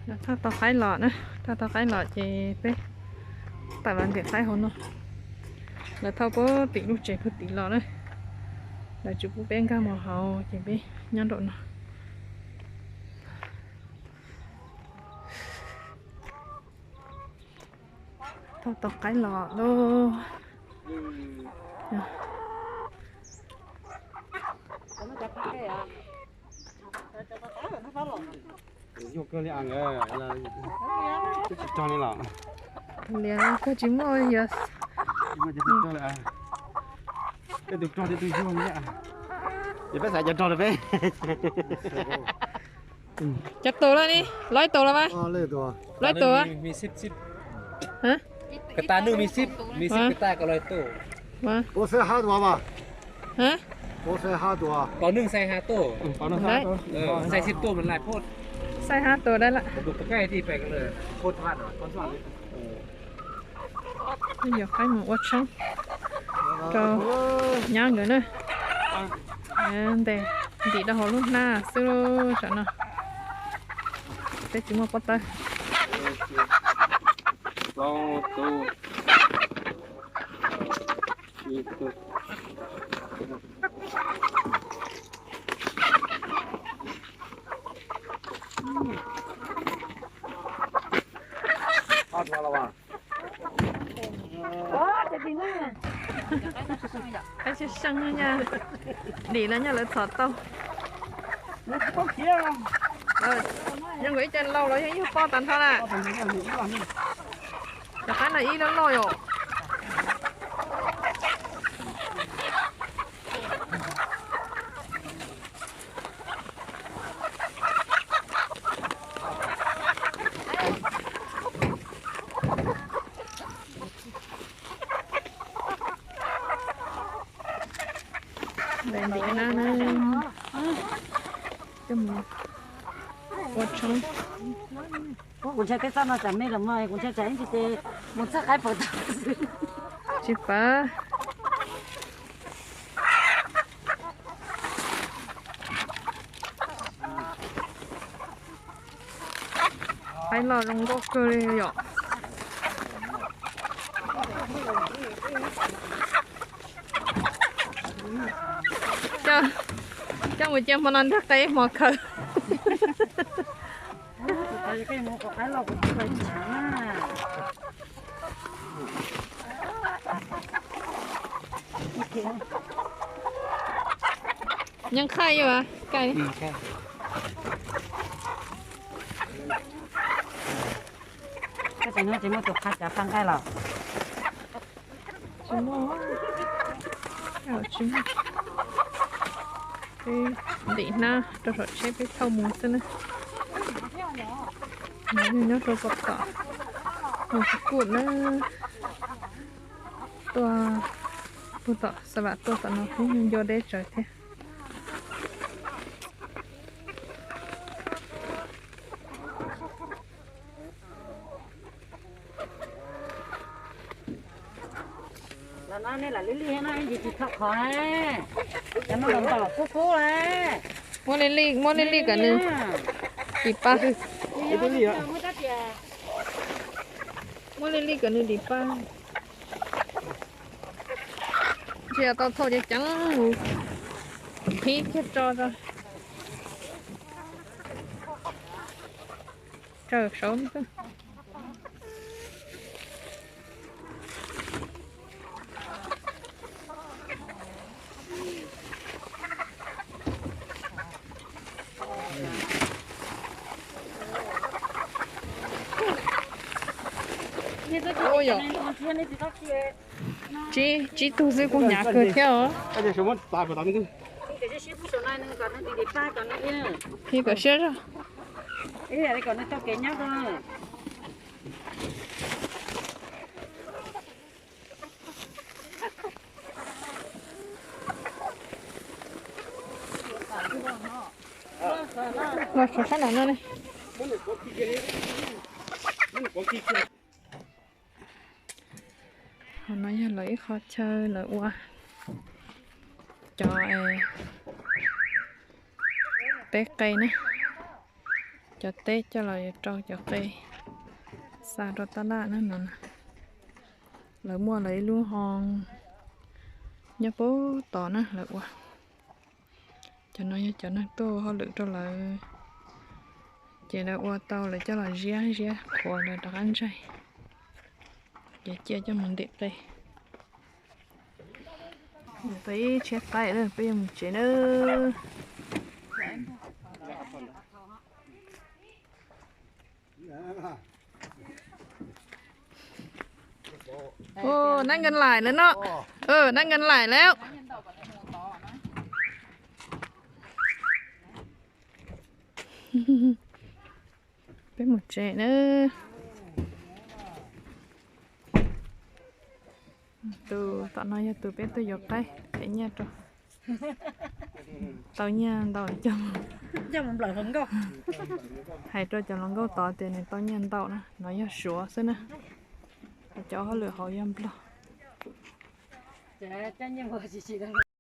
Thauj tau qaib los na, thauj tau qaib los ces peb tawm los ntim qaib hauv no. Lawv thauj puag tim lub tsev puag tim los na, lawv tsis pub peb nkag mus hauv ces peb nyob nraum no. Thauj tau qaib los lauj. Yog kawg li a, twb tsis rog li los. Tus liam koj tsis muaj yog. Tej tus rog tej tus yuag li a. Ces peb xav cov rog rau peb. Cov tus lawm ni, lawv tus lawm mas. Lawv tus. Xais hab tus dab lawm. Yog qaib mus ua tshoob rau nyab nkawd na. Ntes ntim rau hauv lub hnab xwb tam no. Peb tsis muaj pob tawb. Qaib tsis seej, dim los nyaj lawv txhom tau. Zoo nkaus ib co laus los yeej yug pob tag nrho na. Cov qaib no ib loj loj yom. Ntim na, coj mus ua tshoob. Kuv ntshai peb txoj no tsam me los mas kuv ntshai tsam ib ntsis ces mus txog qaib pom tag xwb. Tsis pab. Qaib loj zoo nkauj kawg li yom. Coj mus cia hmo no nrog qe hmo khaws. Nyob qhaj yuav kais. Koj tseem no tsis muaj tus qha cav paj nqaij los? Tsis muaj, tsis muaj. Peb ntim hnab rau saum tsheb peb thauj mus xwb na. Nyob rau puag tom, mus kuj na, tuaj puag tom Xav Vam tuaj tom no peb ncua deb tsawv thiab. Los no nej lam lij lij no ib ntsis tsis txhob qhov, cov no los ntaus kub kub lawm. Muab lij lij, muab lij lij kom nws dim pa. Muab lij lij kom nws dim pa. Ntsia tau thauj ceev ceev mus, qhib kiag tso tso. Raws saud xwb. Ua yom. Tsib, tsib tug xwb kuj hnyav kawg thiab os. Qhib kom siab zog. Los tshuav sab nram no ne. Qhov no yog lawv ib qho chaw lawv ua cov peb qe na. Cov teb coj los yuav rau cov qe xa rau taj laj na no na. Lawv muaj lawv ib lub hoo nyob puag tod na lawv ua. Cov no yog cov neeg tuaj ua hauj lwm rau lawv, ces lawv ua tau lawv coj los ziab ziab qhuav lawv rov qab ntsaig, ces cia coj mus ntim qe. Peb tshiab qaib lawm, peb yuav mus tsev nawb. Ôi, nắng gần lại nữa đó. Ừ, nắng gần lạiแล้ว. Peb mus tsev nawb. Tus tom no yog tus peb tuaj yuav qaib, them nyiaj rau. Tau nyiaj ntau coj, hais rau cov hluas nkauj tod tias nws tau nyiaj ntau na, no yog Suav xwb na. Cov hauj lwm hauv yog Nplog.